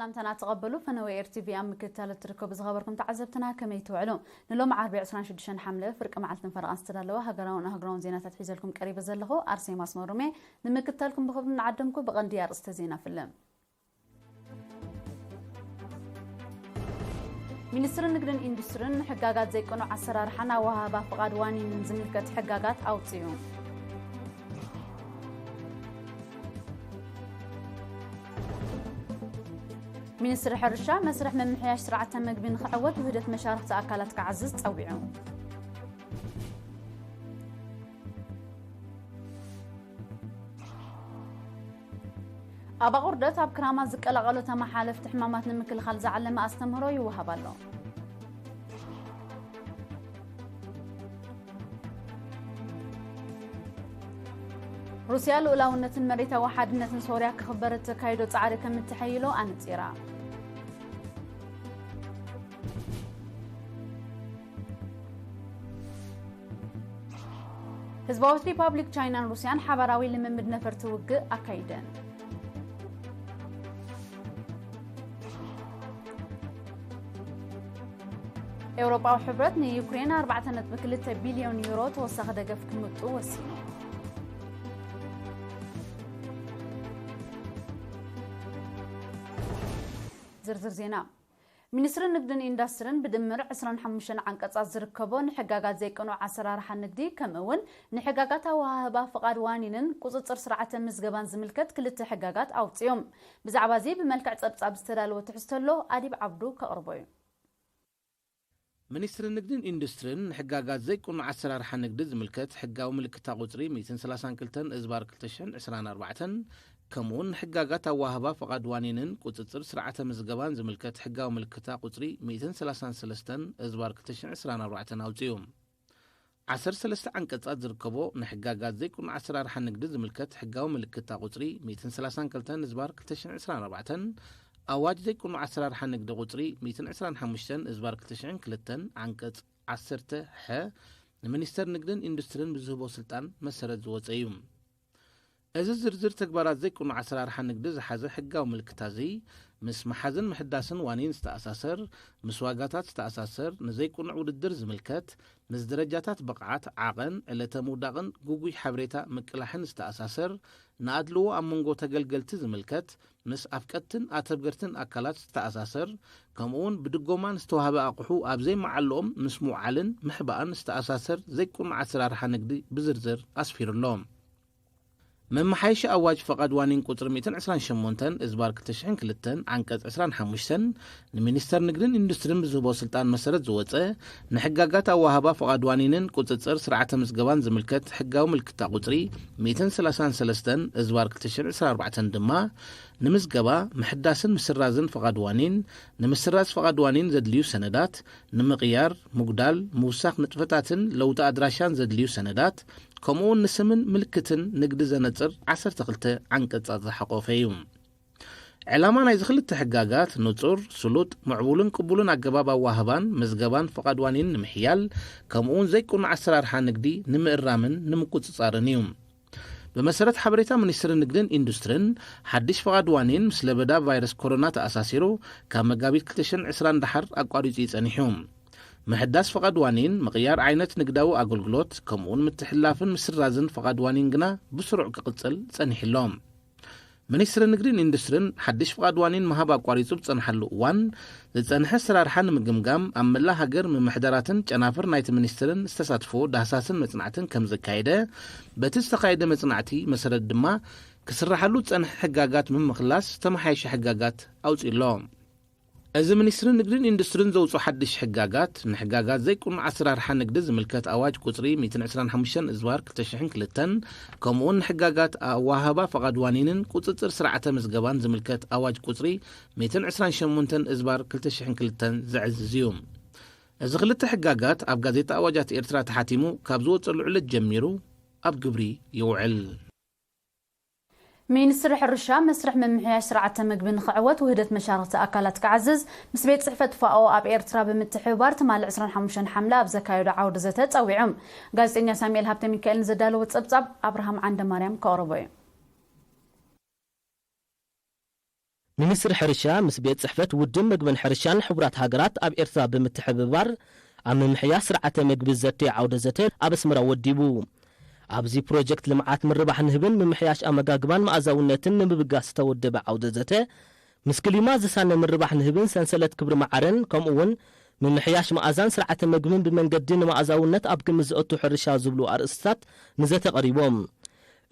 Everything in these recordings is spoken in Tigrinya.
ሰላምታና ተቐበሉ። ፈነወ ኤር ቲቪ ኣብ ምክትታል እትርከቡ ዝኸበርኩም ተዓዘብትና ከመይ ትውዕሉ? ንሎም ዓርቢ ዕስራን ሽዱሽተን ሓምለ ፍርቂ መዓልትን ፈረቓን ዝተዳለወ ሃገራውን ኣህጉራውን ዜናታት ሒዘልኩም ቀሪበ ዘለኹ ኣርሴማ ኣስመሮም እየ። ንምክትታልኩም ብኽብሪ እናዓደምኩ ብቐንዲ ኣርእስተ ዜና ፍልም። ሚኒስትሪ ንግድን ኢንዱስትሪን ንሕጋጋት ዘይቅኑዕ ኣሰራርሓን ኣወሃህባ ፍቓድ ዋኒንን ዝምልከት ሕጋጋት ኣውፅኡ። ሚኒስትሪ ሕርሻ መስርሕ ምምሕያሽ ስርዓተ ምግቢ ንኽዕወት ውህደት መሻርኽቲ ኣካላት ክዓዝዝ ጸዊዑ። ኣብ ኣቑርደት ኣብ ክራማት ዝቀላቐሉ ተመሓለፍቲ ሕማማት ንምክልኻል ዝዓለመ ኣስተምህሮ ይወሃብ ኣሎ። ሩስያ ልኡላውነትን መሬታዊ ሓድነትን ሶርያ ክኽበር እተካይዶ ጻዕሪ ከም እትሐይሎ ኣነጺራ። ህዝባዊት ሪፓብሊክ ቻይናን ሩስያን ሓባራዊ ልምምድ ነፈርቲ ውግእ ኣካይደን። ኤውሮጳዊ ሕብረት ንዩክሬን ኣርባዕተ ነጥቢ ክልተ ቢልዮን ዩሮ ተወሳኺ ደገፍ ክምጡ ወሲኑ። ዝርዝር ዜና። ሚኒስትሪ ንግድን ኢንዱስትሪን ብድምር ዕስራን ሓሙሽተን ዓንቀጻት ዝርከቦ ንሕጋጋት ዘይቅኑዕ ኣሰራርሓ ንግዲ ከምኡ እውን ንሕጋጋት ኣወሃህባ ፍቓድ ዋኒንን ቁጽጽር ስርዓተ ምዝገባን ዝምልከት ክልተ ሕጋጋት ኣውጽዮም። ብዛዕባ እዚ ብመልክዕ ጸብጻብ ዝተዳለወ ትሕዝቶ ኣሎ፣ ኣዲብ ዓብዱ ከቕርቦ እዩ። ሚኒስትሪ ንግድን ኢንዱስትሪን ንሕጋጋት ዘይቅኑዕ ኣሰራርሓ ንግዲ ዝምልከት ሕጋዊ ምልክታ ቁጽሪ ሚእትን ሰላሳን ክልተን እዝባር ክልተ ሽሕን ዕስራን ኣርባዕተን ከምኡውን ንሕጋጋት ኣወሃህባ ፍቓድ ዋኒንን ቁጽጽር ስርዓተ ምዝገባን ዝምልከት ሕጋዊ ምልክታ ቁጽሪ ሚእትን ሰላሳን ሰለስተን እዝባር ክልተ ሽሕን ዕስራን ኣርባዕተን ኣውጺኡ። ዓሰርተ ሰለስተ ዓንቀጻት ዝርከቦ ንሕጋጋት ዘይቅኑዕ ኣሰራርሓ ንግዲ ዝምልከት ሕጋዊ ምልክታ ቁጽሪ ሚእትን ሰላሳን ክልተን እዝባር ክልተ ሽሕን ዕስራን ኣርባዕተን ኣዋጅ ዘይቅኑዕ ኣሰራርሓ ንግዲ ቁጽሪ ሚእትን ዕስራን ሓሙሽተን እዝባር ክልተ ሽሕን ክልተን ዓንቀጽ ዓሰርተ ሐ ንሚኒስተር ንግድን ኢንዱስትሪን ብዝህቦ ስልጣን መሰረት ዝወጸ እዩ። እዚ ዝርዝር ተግባራት ዘይቅኑዕ ኣሰራርሓ ንግዲ ዝሓዘ ሕጋዊ ምልክታ እዚ ምስ መሓዝን ምሕዳስን ዋኒን ዝተኣሳሰር፣ ምስ ዋጋታት ዝተኣሳሰር፣ ንዘይቅኑዕ ውድድር ዝምልከት፣ ምስ ደረጃታት ብቕዓት፣ ዓቐን፣ ዕለተ ምውዳቕን ግጉይ ሓበሬታ ምቅላሕን ዝተኣሳሰር፣ ንኣድልዎ ኣብ መንጎ ተገልገልቲ ዝምልከት፣ ምስ ኣፍቀድትን ኣተብገርትን ኣካላት ዝተኣሳሰር፣ ከምኡውን ብድጎማ ንዝተዋህበ ኣቕሑ ኣብ ዘይመዓልኦም ምስ ምውዓልን ምሕባእን ዝተኣሳሰር ዘይቅኑዕ ኣሰራርሓ ንግዲ ብዝርዝር ኣስፊሩ ኣሎ። መመሓየሺ ኣዋጅ ፈቓድ ዋኒን ቁጽሪ ሚእትን ዕስራን ሸሞንተን እዝባር ክልተ ሽሕን ክልተን ዓንቀጽ ዕስራን ሓሙሽተን ንሚኒስተር ንግድን ኢንዱስትሪን ብዝህቦ ስልጣን መሰረት ዝወጸ ንሕጋጋት ኣወሃህባ ፈቓድ ዋኒንን ቁጽጽር ስርዓተ ምዝገባን ዝምልከት ሕጋዊ ምልክታ ቁጽሪ ሚእትን ሰላሳን ሰለስተን እዝባር ክልተ ሽሕን ዕስራን ኣርባዕተን ድማ ንምዝገባ፣ ምሕዳስን ምስራዝን ፈቓድ ዋኒን፣ ንምስራዝ ፈቓድ ዋኒን ዘድልዩ ሰነዳት፣ ንምቕያር፣ ምጉዳል፣ ምውሳኽ ንጥፈታትን ለውጢ ኣድራሻን ዘድልዩ ሰነዳት፣ ከምኡውን ንስምን ምልክትን ንግዲ ዘነጽር ዓሰርተ ክልተ ዓንቀጻት ዝሓቖፈ እዩ። ዕላማ ናይዚ ክልተ ሕጋጋት ንጹር፣ ስሉጥ፣ ምዕቡልን ቅቡልን ኣገባብ ኣዋህባን ምዝገባን ፍቓድ ዋኒን ንምሕያል፣ ከምኡውን ዘይቅኑዕ ኣሰራርሓ ንግዲ ንምእራምን ንምቁጽጻርን እዩ። ብመሰረት ሓበሬታ ሚኒስትሪ ንግድን ኢንዱስትሪን፣ ሓድሽ ፍቓድ ዋኒን ምስ ለበዳ ቫይረስ ኮሮና ተኣሳሲሩ ካብ መጋቢት ክልተ ሽሕን ዕስራን ደሓር ኣቋሪጹ እዩ ጸኒሑ። ምሕዳስ ፍቓድ ዋኒን፣ ምቕያር ዓይነት ንግዳዊ ኣገልግሎት፣ ከምኡውን ምትሕልላፍን ምስራዝን ፍቓድ ዋኒን ግና ብስሩዕ ክቕጽል ጸኒሑ ኣሎ። ሚኒስትሪ ንግድን ኢንዱስትሪን ሓድሽ ፍቓድ ዋኒን ምሃብ ኣቋሪጹ ብጸንሓሉ እዋን፣ ዝጸንሐ ኣሰራርሓ ንምግምጋም ኣብ መላእ ሃገር ምምሕዳራትን ጨናፍር ናይቲ ሚኒስትርን ዝተሳትፎ ዳህሳስን መጽናዕትን ከም ዘካየደ፣ በቲ ዝተኻየደ መጽናዕቲ መሰረት ድማ ክስራሓሉ ዝጸንሐ ሕጋጋት ብምኽላስ ዝተመሓየሸ ሕጋጋት ኣውጺኡ ኣሎ። እዚ ሚኒስትሪ ንግድን ኢንዱስትሪን ዘውፅኦ ሓድሽ ሕጋጋት፣ ንሕጋጋት ዘይቅኑዕ ኣሰራርሓ ንግዲ ዝምልከት ኣዋጅ ቁፅሪ ሚእትን ዕስራን ሓሙሽተን እዝባር ክልተ ሽሕን ክልተን፣ ከምኡውን ንሕጋጋት ኣወሃህባ ፈቓድ ዋኒንን ቁፅፅር ስርዓተ ምዝገባን ዝምልከት ኣዋጅ ቁፅሪ ሚእትን ዕስራን ሸሞንተን እዝባር ክልተ ሽሕን ክልተን ዘዕዝዝ እዩ። እዚ ክልተ ሕጋጋት ኣብ ጋዜጣ ኣዋጃት ኤርትራ ተሓቲሙ ካብ ዝወፀሉ ዕለት ጀሚሩ ኣብ ግብሪ ይውዕል። ሚኒስትሪ ሕርሻ መስርሕ ምምሕያሽ ስርዓተ ምግቢ ንኽዕወት ውህደት መሻርኽቲ ኣካላት ክዓዝዝ ምስ ቤት ጽሕፈት ፋኦ ኣብ ኤርትራ ብምትሕብባር ትማሊ ዕስራን ሓሙሽተን ሓምለ ኣብ ዘካየዶ ዓውዲ ዘተ ጸዊዑ። ጋዜጠኛ ሳሙኤል ሃብተ ሚካኤል ንዘዳለዎ ጸብጻብ ኣብርሃም ዓንደ ማርያም ከቕርቦ እዩ። ሚኒስትሪ ሕርሻ ምስ ቤት ጽሕፈት ውድብ መግብን ሕርሻን ሕቡራት ሃገራት ኣብ ኤርትራ ብምትሕብባር ኣብ ምምሕያሽ ስርዓተ መግቢ ዘተየ ዓውደ ዘተ ኣብ ኣስመራ ወዲቡ። ኣብዚ ፕሮጀክት ልምዓት ምርባሕ ንህብን ምምሕያሽ ኣመጋግባን መኣዛውነትን ንምብጋስ ዝተወደበ ዓውደ ዘተ፣ ምስ ክሊማ ዝሳነ ምርባሕ ንህብን ሰንሰለት ክብሪ መዓረን፣ ከምኡ እውን ምምሕያሽ መኣዛን ስርዓተ መግብን ብመንገዲ ንመኣዛውነት ኣብ ግምት ዘእቱ ሕርሻ ዝብሉ ኣርእስትታት ንዘተ ቀሪቦም።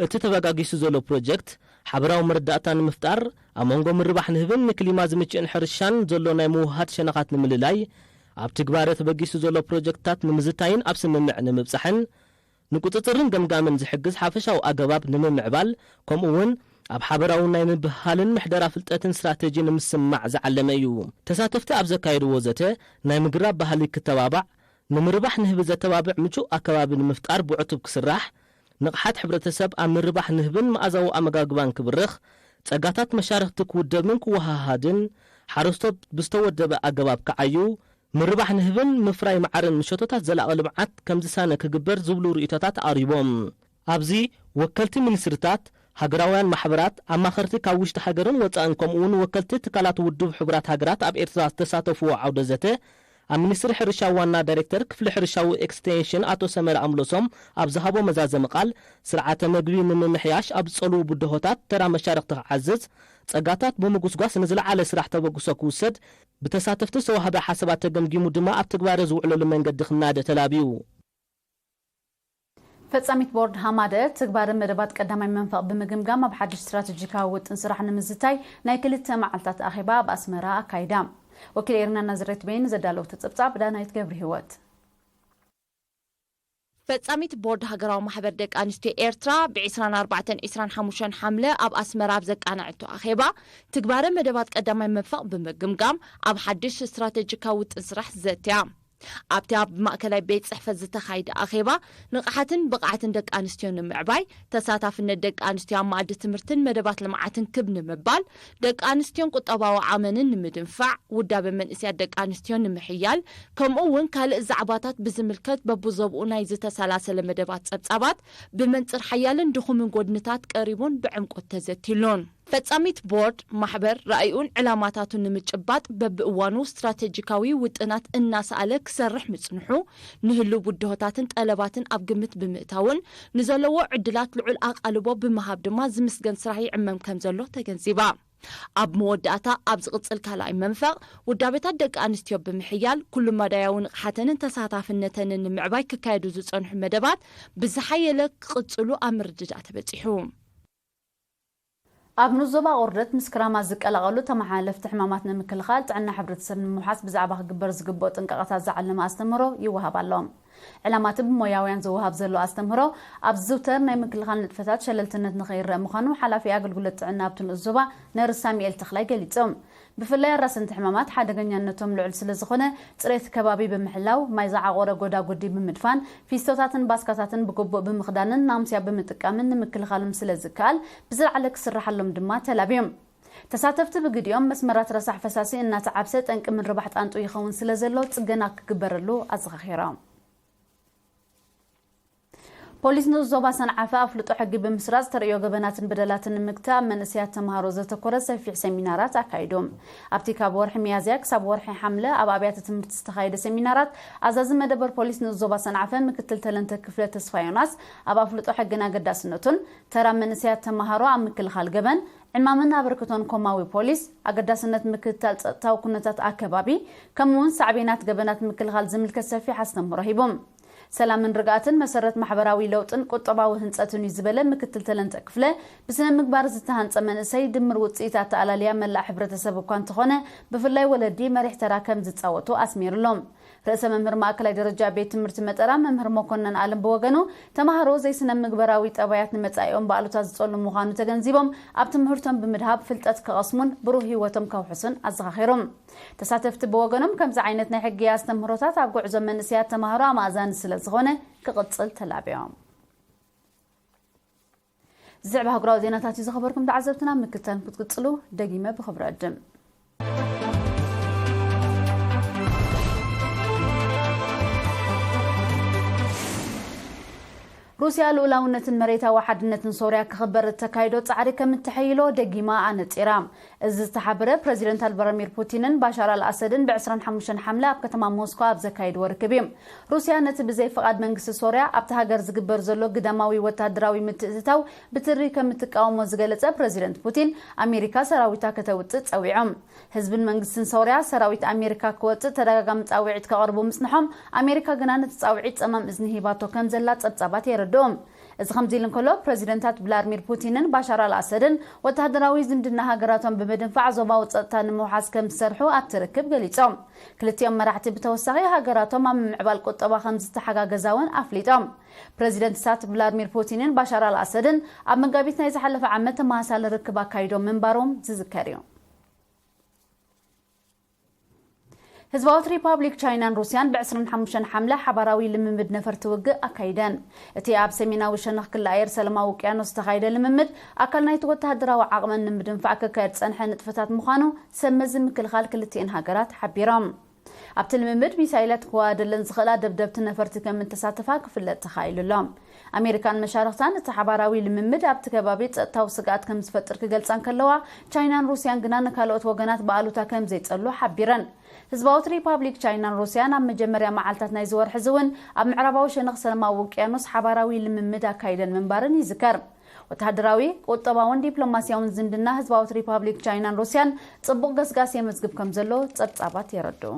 እቲ ተበጋጊሱ ዘሎ ፕሮጀክት፣ ሓበራዊ መረዳእታ ንምፍጣር፣ ኣብ መንጎ ምርባሕ ንህብን ንክሊማ ዝምችእን ሕርሻን ዘሎ ናይ ምውህሃድ ሸነኻት ንምልላይ፣ ኣብ ትግባረ ተበጊሱ ዘሎ ፕሮጀክትታት ንምዝታይን ኣብ ስምምዕ ንምብጻሕን፣ ንቁጽጽርን ገምጋምን ዝሕግዝ ሓፈሻዊ ኣገባብ ንምምዕባል፣ ከምኡ እውን ኣብ ሓበራዊ ናይ ምብህሃልን ምሕደራ ፍልጠትን ስትራተጂ ንምስምማዕ ዝዓለመ እዩ። ተሳተፍቲ ኣብ ዘካየድዎ ዘተ፣ ናይ ምግራብ ባህሊ ክተባባዕ፣ ንምርባሕ ንህቢ ዘተባብዕ ምቹእ ኣከባቢ ንምፍጣር ብዕቱብ ክስራሕ፣ ንቕሓት ሕብረተሰብ ኣብ ምርባሕ ንህብን መኣዛዊ ኣመጋግባን ክብርኽ፣ ጸጋታት መሻርኽቲ ክውደብን ክወሃሃድን፣ ሓረስቶት ብዝተወደበ ኣገባብ ክዓዩ፣ ምርባሕ ንህብን ምፍራይ መዓርን ምሸቶታት ዘላቒ ልምዓት ከም ዝሳነ ክግበር ዝብሉ ርእይቶታት ኣቕሪቦም። ኣብዚ ወከልቲ ሚኒስትርታት፣ ሃገራውያን ማሕበራት፣ ኣማኸርቲ ካብ ውሽጢ ሃገርን ወጻእን ከምኡ እውን ወከልቲ ትካላት ውድብ ሕቡራት ሃገራት ኣብ ኤርትራ ዝተሳተፍዎ ዓውደ ዘተ፣ ኣብ ሚኒስትሪ ሕርሻ ዋና ዳይሬክተር ክፍሊ ሕርሻዊ ኤክስቴንሽን ኣቶ ሰመረ ኣምሎሶም ኣብ ዝሃቦ መዛዘሚ ቃል፣ ስርዓተ መግቢ ንምምሕያሽ ኣብ ዝጸልዉ ብድሆታት ተራ መሻርኽቲ ክዓዝዝ፣ ጸጋታት ብምጉስጓስ ንዝለዓለ ስራሕ ተበግሶ ክውሰድ፣ ብተሳተፍቲ ዝተዋህበ ሓሳባት ተገምጊሙ ድማ ኣብ ትግባረ ዝውዕለሉ መንገዲ ክናደ ተላብዩ። ፈጻሚት ቦርድ ሃማደ ትግባረ መደባት ቀዳማይ መንፈቕ ብምግምጋም ኣብ ሓድሽ ስትራተጂካዊ ውጥን ስራሕ ንምዝታይ ናይ ክልተ መዓልታት ኣኼባ ኣብ ኣስመራ ኣካይዳ። ወኪል ኤርና ናዝሬት በይን ዘዳለወቶ ጸብጻብ ዳናይት ገብረ ህይወት። ፈጻሚት ቦርድ ሃገራዊ ማሕበር ደቂ ኣንስትዮ ኤርትራ ብ ዕስራን ኣርባዕተን ዕስራን ሓሙሽተን ሓምለ ኣብ ኣስመራ ኣብ ዘቃነዐቶ ኣኼባ ትግባረ መደባት ቀዳማይ መንፈቕ ብምግምጋም ኣብ ሓድሽ ስትራተጂካዊ ውጥን ስራሕ ዘትያ። ኣብቲ ኣብ ማእከላይ ቤት ጽሕፈት ዝተኻየደ ኣኼባ፣ ንቕሓትን ብቕዓትን ደቂ ኣንስትዮ ንምዕባይ፣ ተሳታፍነት ደቂ ኣንስትዮ ኣብ መኣዲ ትምህርትን መደባት ልምዓትን ክብ ንምባል፣ ደቂ ኣንስትዮን ቁጠባዊ ዓቕመንን ንምድንፋዕ፣ ውዳበ መንእስያት ደቂ ኣንስትዮ ንምሕያል፣ ከምኡ እውን ካልእ ዛዕባታት ብዝምልከት በብዞብኡ ናይ ዝተሰላሰለ መደባት ጸብጻባት ብመንጽር ሓያልን ድኹምን ጎድንታት ቀሪቡን ብዕምቆት ተዘቲሉን። ፈጻሚት ቦርድ ማሕበር ራእዩን ዕላማታቱን ንምጭባጥ በብእዋኑ ስትራተጂካዊ ውጥናት እናሰኣለ ክሰርሕ ምጽንሑ፣ ንህልው ብድሆታትን ጠለባትን ኣብ ግምት ብምእታውን ንዘለዎ ዕድላት ልዑል ኣቓልቦ ብምሃብ ድማ ዝምስገን ስራሕ ይዕመም ከም ዘሎ ተገንዚባ። ኣብ መወዳእታ ኣብ ዝቕጽል ካልኣይ መንፈቕ ውዳቤታት ደቂ ኣንስትዮ ብምሕያል ኩሉ መዳያዊ ንቕሓተንን ተሳታፍነተንን ንምዕባይ ክካየዱ ዝጸንሑ መደባት ብዝሓየለ ክቕጽሉ ኣብ ምርድዳእ ተበጺሑ። ኣብ ንኡስ ዞባ ቆርደት ምስ ክራማት ዝቀላቐሉ ተመሓላለፍቲ ሕማማት ንምክልኻል ጥዕና ሕብረተሰብ ንምውሓስ ብዛዕባ ክግበር ዝግብኦ ጥንቃቐታት ዝዓለመ ኣስተምህሮ ይወሃብ ኣሎ። ዕላማ እቲ ብሞያውያን ዝወሃብ ዘሎ ኣስተምህሮ ኣብ ዝዝውተር ናይ ምክልኻል ንጥፈታት ሸለልትነት ንኸይረአ ምዃኑ ሓላፊ ኣገልግሎት ጥዕና ኣብቲ ንኡስ ዞባ ነርስ ሳሙኤል ተኽላይ ገሊጾም። ብፍላይ ኣራሰንቲ ሕማማት ሓደገኛነቶም ልዑል ስለ ዝኾነ፣ ጽሬት ከባቢ ብምሕላው፣ ማይ ዝዓቖረ ጎዳጉዲ ብምድፋን፣ ፊስቶታትን ባስካታትን ብግቡእ ብምኽዳንን ናምስያ ብምጥቃምን ንምክልኻሎም ስለ ዝከኣል፣ ብዝለዓለ ክስርሓሎም ድማ ተላብዮም። ተሳተፍቲ ብግዲኦም፣ መስመራት ረሳሕ ፈሳሲ እናተዓብሰ ጠንቂ ምርባሕ ጣንጡ ይኸውን ስለ ዘሎ፣ ጽገና ክግበረሉ ኣዘኻኺሮም። ፖሊስ ንኡስ ዞባ ሰንዓፈ ኣፍልጦ ሕጊ ብምስራጽ ተርእዮ ገበናትን በደላትን ንምግታእ ኣብ መንእሰያት ተምሃሮ ዘተኮረ ሰፊሕ ሰሚናራት ኣካይዱ። ኣብቲ ካብ ወርሒ ሚያዝያ ክሳብ ወርሒ ሓምለ ኣብ ኣብያተ ትምህርቲ ዝተኻየደ ሰሚናራት፣ ኣዛዚ መደበር ፖሊስ ንኡስ ዞባ ሰንዓፈ ምክትል ተለንተ ክፍለ ተስፋ ዮናስ ኣብ ኣፍልጦ ሕግን ኣገዳስነቱን፣ ተራ መንእሰያት ተምሃሮ ኣብ ምክልኻል ገበን፣ ዕማምን ኣበርክቶን ኮማዊ ፖሊስ፣ ኣገዳስነት ምክትታል ጸጥታዊ ኩነታት ኣከባቢ፣ ከምኡ'ውን ሳዕቤናት ገበናት ምክልኻል ዝምልከት ሰፊሕ ኣስተምህሮ ሂቡ። ሰላምን ርግኣትን መሰረት ማሕበራዊ ለውጥን ቁጠባዊ ህንጸትን እዩ ዝበለ ምክትል ተለንተ ክፍለ፣ ብስነ ምግባር ዝተሃንጸ መንእሰይ ድምር ውጽኢት ኣተኣላልያ መላእ ሕብረተሰብ እኳ እንተኾነ፣ ብፍላይ ወለዲ መሪሕ ተራ ከም ዝጻወቱ ኣስሚርሎም። ርእሰ መምህር ማእከላይ ደረጃ ቤት ትምህርቲ መጠራ መምህር መኮነን ኣለም ብወገኑ፣ ተምሃሮ ዘይስነ ምግባራዊ ጠባያት ንመጻኢኦም ብኣሉታ ዝጸሉ ምዃኑ ተገንዚቦም፣ ኣብ ትምህርቶም ብምድሃብ ፍልጠት ክቐስሙን ብሩህ ህይወቶም ከውሕሱን ኣዘኻኺሮም። ተሳተፍቲ ብወገኖም፣ ከምዚ ዓይነት ናይ ሕጊ ኣስተምህሮታት ኣብ ጉዕዞ መንእሰያት ተምሃሮ ኣማእዛኒ ስለ ዝኾነ ክቕጽል ተላብዮም። ዝዕባ ኣህጉራዊ ዜናታት እዩ ዝኸበርኩም ተዓዘብትና፣ ምክታል ክትቅጽሉ ደጊመ ብኽብሪ ዕድም። ሩስያ ልኡላውነትን መሬታዊ ሓድነትን ሶርያ ክኽበር እተካይዶ ጻዕሪ ከም እተሐይሎ ደጊማ ኣነጺራ። እዚ ዝተሓበረ ፕረዚደንት ቭላድሚር ፑቲንን ባሻር ኣልኣሰድን ብ25 ሓምለ ኣብ ከተማ ሞስኮ ኣብ ዘካየድዎ ርክብ እዩ። ሩስያ ነቲ ብዘይ ፍቓድ መንግስቲ ሶርያ ኣብቲ ሃገር ዝግበር ዘሎ ግዳማዊ ወተሃደራዊ ምትእትታው ብትሪ ከም እትቃወሞ ዝገለጸ ፕረዚደንት ፑቲን፣ ኣሜሪካ ሰራዊታ ከተውጽእ ጸዊዖም። ህዝብን መንግስትን ሶርያ ሰራዊት ኣሜሪካ ክወጽእ ተደጋጋሚ ጻውዒት ከቕርቡ ምጽንሖም፣ ኣሜሪካ ግና ነቲ ጻውዒት ጸማም እዝኒ ሂባቶ ከም ዘላ ጸብጻባት የረድኡ። እዚ ከምዚ ኢሉ እንከሎ፣ ፕረዚደንታት ቭላድሚር ፑቲንን ባሻር ኣልኣሰድን ወተሃደራዊ ዝምድና ሃገራቶም ብምድንፋዕ ዞባዊ ጸጥታ ንምውሓስ ከም ዝሰርሑ ኣብቲ ርክብ ገሊጾም። ክልቲኦም መራሕቲ ብተወሳኺ ሃገራቶም ኣብ ምምዕባል ቁጠባ ከም ዝተሓጋገዛ እውን ኣፍሊጦም። ፕረዚደንትታት ቭላድሚር ፑቲንን ባሻር ኣልኣሰድን ኣብ መጋቢት ናይ ዝሓለፈ ዓመት ተመሳሳሊ ርክብ ኣካይዶም ምንባሮም ዝዝከር እዩ። ህዝባዊት ሪፓብሊክ ቻይናን ሩስያን ብ25 ሓምለ ሓባራዊ ልምምድ ነፈርቲ ውግእ ኣካይደን። እቲ ኣብ ሰሜናዊ ሸነኽ ክሊ ኣየር ሰላማዊ ውቅያኖስ ዝተኻየደ ልምምድ ኣካል ናይቲ ወተሃደራዊ ዓቕመን ንምድንፋዕ ክካየድ ዝጸንሐ ንጥፈታት ምዃኑ ሰብ መዚ ምክልኻል ክልቲኤን ሃገራት ሓቢሮም። ኣብቲ ልምምድ ሚሳይላት ክወዳደረን ዝኽእላ ደብደብቲ ነፈርቲ ከም እተሳተፋ ክፍለጥ ተኻኢሉ ኣሎ። ኣሜሪካን መሻርኽታን እቲ ሓባራዊ ልምምድ ኣብቲ ከባቢ ጸጥታዊ ስግኣት ከም ዝፈጥር ክገልጻ እንከለዋ፣ ቻይናን ሩስያን ግና ንካልኦት ወገናት ብኣሉታ ከም ዘይጸሉ ሓቢረን። ህዝባዊት ሪፓብሊክ ቻይናን ሩስያን ኣብ መጀመርያ መዓልታት ናይዚ ወርሒ እዚ እውን ኣብ ምዕራባዊ ሸነኽ ሰላማዊ ውቅያኖስ ሓባራዊ ልምምድ ኣካይደን ምንባረን ይዝከር። ወተሃደራዊ፣ ቁጠባውን ዲፕሎማስያውን ዝምድና ህዝባዊት ሪፓብሊክ ቻይናን ሩስያን ጽቡቕ ገስጋስ የመዝግብ ከም ዘሎ ጸብጻባት የረድኡ።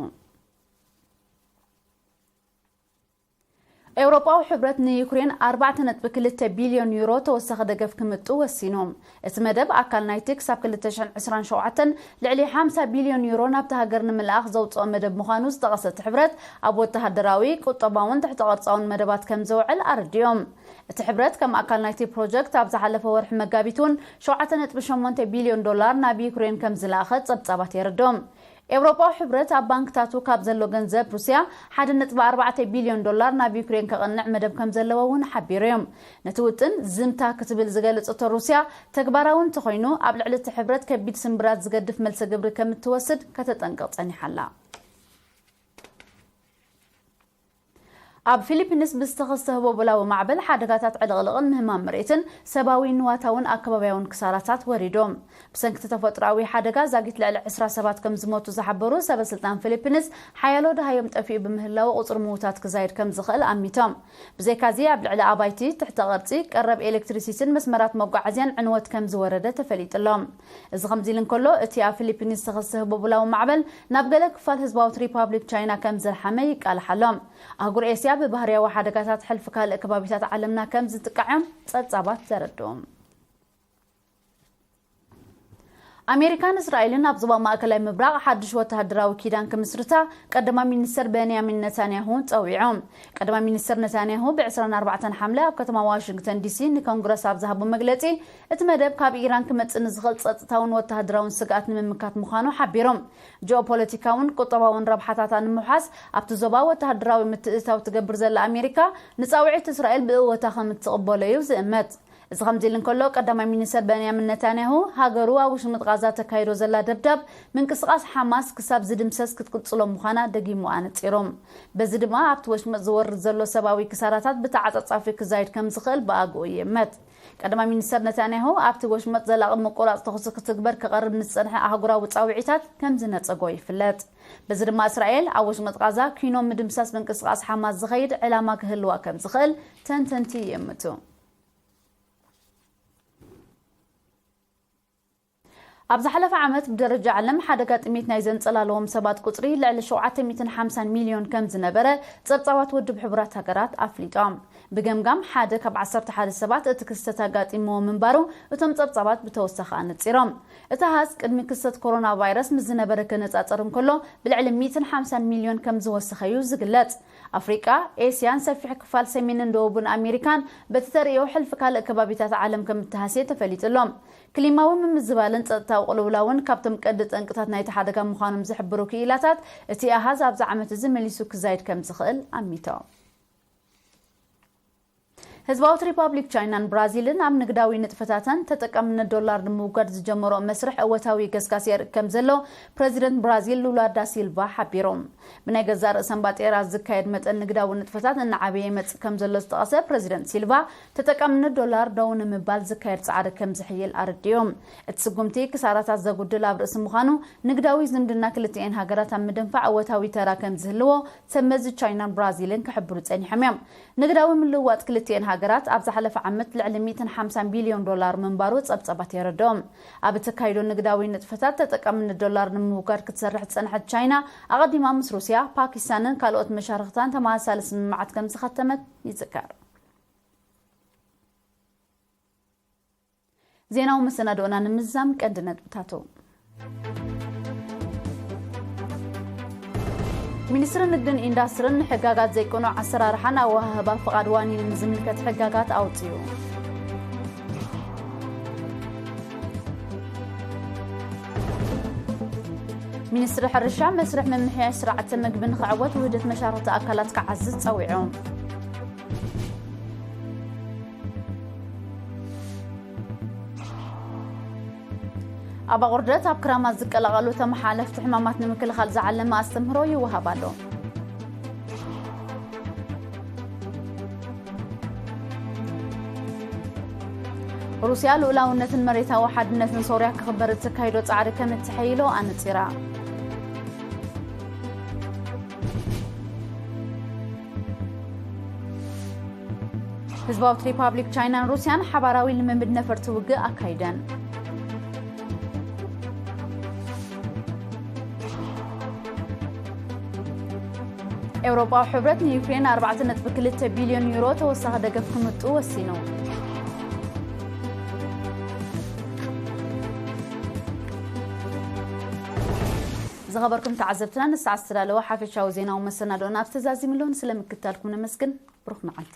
ኤውሮጳዊ ሕብረት ንዩክሬን 4.2 ቢልዮን ዩሮ ተወሳኺ ደገፍ ክምጡ ወሲኑ። እቲ መደብ ኣካል ናይቲ ክሳብ 2027 ልዕሊ 50 ቢልዮን ዩሮ ናብቲ ሃገር ንምልኣኽ ዘውጽኦ መደብ ምዃኑ ዝጠቐሰ እቲ ሕብረት፣ ኣብ ወተሃደራዊ፣ ቁጠባውን ትሕተ ቅርጻውን መደባት ከም ዘውዕል ኣረዲኦም። እቲ ሕብረት ከም ኣካል ናይቲ ፕሮጀክት ኣብ ዝሓለፈ ወርሒ መጋቢት እውን 7.8 ቢልዮን ዶላር ናብ ዩክሬን ከም ዝለኣኸ ጸብጻባት የረድኦም። ኤውሮጳዊ ሕብረት ኣብ ባንክታቱ ካብ ዘሎ ገንዘብ ሩስያ 1.4 ቢልዮን ዶላር ናብ ዩክሬን ከቕንዕ መደብ ከም ዘለዎ እውን ሓቢሩ እዮም። ነቲ ውጥን ዝምታ ክትብል ዝገለጸቶ ሩስያ፣ ተግባራዊ እንተኾይኑ ኣብ ልዕሊ እቲ ሕብረት ከቢድ ስምብራት ዝገድፍ መልሰ ግብሪ ከም እትወስድ ከተጠንቅቕ ጸኒሓ ኣላ። ኣብ ፊሊፒንስ ብዝተኸስተ ህቦብላዊ ማዕበል ሓደጋታት ዕልቕልቕን ምህማም መሬትን ሰብኣዊ፣ ንዋታውን ኣከባብያውን ክሳራታት ወሪዶም። ብሰንኪ እቲ ተፈጥሮኣዊ ሓደጋ ዛጊት ልዕሊ 20 ሰባት ከም ዝሞቱ ዝሓበሩ ሰበ ስልጣን ፊሊፒንስ፣ ሓያሎ ደሃዮም ጠፊኡ ብምህላው ቁጽሪ ምዉታት ክዛይድ ከም ዝኽእል ኣሚቶም። ብዘይካዚ ኣብ ልዕሊ ኣባይቲ፣ ትሕተ ቅርጺ፣ ቀረብ ኤሌክትሪሲቲን መስመራት መጓዓዝያን ዕንወት ከም ዝወረደ ተፈሊጡ ኣሎ። እዚ ከምዚ ኢሉ እንከሎ፣ እቲ ኣብ ፊሊፒንስ ዝተኸስተ ህቦብላዊ ማዕበል ናብ ገለ ክፋል ህዝባዊት ሪፓብሊክ ቻይና ከም ዘልሓመ ይቃልሕ ኣሎ። ኣህጉር ኤስያ ብባህርያዊ ሓደጋታት ሕልፊ ካልእ ከባቢታት ዓለምና ከም ዝጥቃዕ እዮም ጸብጻባት ዘረድኡ። ኣሜሪካን እስራኤልን ኣብ ዞባ ማእከላይ ምብራቕ ሓድሽ ወተሃደራዊ ኪዳን ክምስርታ ቀዳማይ ሚኒስተር በንያሚን ነታንያሁ ጸዊዖም። ቀዳማይ ሚኒስተር ነታንያሁ ብ24 ሓምለ ኣብ ከተማ ዋሽንግተን ዲሲ ንኮንግረስ ኣብ ዝሃቦ መግለጺ፣ እቲ መደብ ካብ ኢራን ክመጽእ ንዝኽእል ጸጥታውን ወተሃደራውን ስግኣት ንምምካት ምዃኑ ሓቢሮም። ጂኦፖለቲካውን ቁጠባውን ረብሓታታ ንምውሓስ ኣብቲ ዞባ ወተሃደራዊ ምትእትታው ትገብር ዘላ ኣሜሪካ፣ ንጻውዒት እስራኤል ብእወታ ከም እትቕበሎ እዩ ዝእመት። እዚ ከምዚ ኢሉ እንከሎ፣ ቀዳማይ ሚኒስተር በንያሚን ነታንያሁ፣ ሃገሩ ኣብ ውሽመጥ ቃዛ ተካይዶ ዘላ ደብዳብ ምንቅስቓስ ሓማስ ክሳብ ዝድምሰስ ክትቅጽሎ ምዃና ደጊሙ ኣነጺሩ። በዚ ድማ ኣብቲ ወሽመጥ ዝወርድ ዘሎ ሰብኣዊ ክሳራታት ብተዓጻጻፊ ክዛይድ ከም ዝኽእል ብኣግኡ ይእመት። ቀዳማይ ሚኒስተር ነታንያሁ፣ ኣብቲ ወሽመጥ ዘላቒ ምቁራጽ ተኹሲ ክትግበር ክቐርብ ንዝጸንሐ ኣህጉራዊ ጻውዒታት ከም ዝነጸጎ ይፍለጥ። በዚ ድማ እስራኤል ኣብ ወሽመጥ ቃዛ ኪኖ ምድምሳስ ምንቅስቓስ ሓማስ ዝኸይድ ዕላማ ክህልዋ ከም ዝኽእል ተንተንቲ ይእምቱ። ኣብ ዝሓለፈ ዓመት ብደረጃ ዓለም ሓደጋ ጥሜት ናይ ዘንጸላለዎም ሰባት ቁጽሪ ልዕሊ 750 ሚልዮን ከም ዝነበረ ጸብጻባት ውድብ ሕቡራት ሃገራት ኣፍሊጦም። ብገምጋም ሓደ ካብ 11 ሰባት እቲ ክስተት ኣጋጢምዎ ምንባሩ እቶም ጸብጻባት ብተወሳኺ ኣነጺሮም። እቲ ኣሃዝ ቅድሚ ክስተት ኮሮና ቫይረስ ምስ ዝነበረ ክነጻጸር እንከሎ ብልዕሊ 150 ሚልዮን ከም ዝወሰኸ እዩ ዝግለጽ። ኣፍሪቃ፣ ኤስያን ሰፊሕ ክፋል ሰሜንን ደቡብን ኣሜሪካን በቲ ተርእዮ ሕልፊ ካልእ ከባቢታት ዓለም ከም እተሃስየ ተፈሊጡ ኣሎ። ክሊማዊ ምምዝባልን ጸጥታዊ ቅልውላውን ካብቶም ቀንዲ ጠንቅታት ናይቲ ሓደጋ ምዃኖም ዝሕብሩ ክኢላታት፣ እቲ ኣሃዝ ኣብዚ ዓመት እዚ መሊሱ ክዛይድ ከም ዝኽእል ኣሚቶም። ህዝባዊት ሪፓብሊክ ቻይናን ብራዚልን ኣብ ንግዳዊ ንጥፈታተን ተጠቃምነት ዶላር ንምውጋድ ዝጀመሮ መስርሕ እወታዊ ገስጋስ የርኢ ከም ዘሎ ፕረዚደንት ብራዚል ሉላ ዳ ሲልቫ ሓቢሮም። ብናይ ገዛእ ርእሰን ባጤራ ዝካየድ መጠን ንግዳዊ ንጥፈታት እናዓበየ ይመጽእ ከም ዘሎ ዝጠቐሰ ፕረዚደንት ሲልቫ፣ ተጠቃምነት ዶላር ደው ንምባል ዝካየድ ጻዕሪ ከም ዝሕይል ኣረዲኦም። እቲ ስጉምቲ ክሳራታት ዘጉድል ኣብ ርእሲ ምዃኑ፣ ንግዳዊ ዝምድና ክልቲኤን ሃገራት ኣብ ምድንፋዕ እወታዊ ተራ ከም ዝህልዎ ሰብ መዚ ቻይናን ብራዚልን ክሕብሩ ጸኒሖም እዮም። ንግዳዊ ምልውዋጥ ክልቲኤን ሃገራት ኣብ ዝሓለፈ ዓመት ልዕሊ ሚእትን ሓምሳን ቢልዮን ዶላር ምንባሩ ጸብጸባት የረድኦም። ኣብ እተካይዶ ንግዳዊ ንጥፈታት ተጠቃምነት ዶላር ንምውጋድ ክትሰርሕ ዝጸንሐት ቻይና፣ ኣቐዲማ ምስ ሩስያ፣ ፓኪስታንን ካልኦት መሻርኽታን ተመሳሳሊ ስምምዓት ከም ዝኸተመት ይዝከር። ዜናዊ መሰናድኦና ንምዝዛም ቀንዲ ነጥብታቱ። ሚኒስትሪ ንግድን ኢንዳስትርን ንሕጋጋት ዘይቅኑዕ ኣሰራርሓን ኣወሃህባ ፍቓድ ዋኒንን ዝምልከት ሕጋጋት ኣውፅዩ። ሚኒስትሪ ሕርሻ መስርሕ ምምሕያሽ ስርዓተ ምግቢ ንኽዕወት ውህደት መሻርኽቲ ኣካላት ክዓዝዝ ጸዊዑ። ኣብ ኣቑርደት ኣብ ክራማት ዝቀላቐሉ ተመሓላለፍቲ ሕማማት ንምክልኻል ዝዓለመ ኣስተምህሮ ይወሃብ ኣሎ። ሩስያ ልኡላውነትን መሬታዊ ሓድነትን ሶርያ ክኽበር እተካይዶ ጻዕሪ ከም እትሕይሎ ኣነጺራ። ህዝባዊት ሪፓብሊክ ቻይናን ሩስያን ሓባራዊ ልምምድ ነፈርቲ ውግእ ኣካይደን። ኤውሮጳዊ ሕብረት ንዩክሬን ኣርባዕተ ነጥቢ ክልተ ቢልዮን ዩሮ ተወሳኺ ደገፍ ክምጡ ወሲኑ። ዝኸበርኩም ተዓዘብትና፣ ንሰዓት ዝተዳለወ ሓፈሻዊ ዜናዊ መሰናዶና ኣብ ተዛዚምሎን ስለምክታልኩም ነመስግን። ብሩኽ መዓልቲ።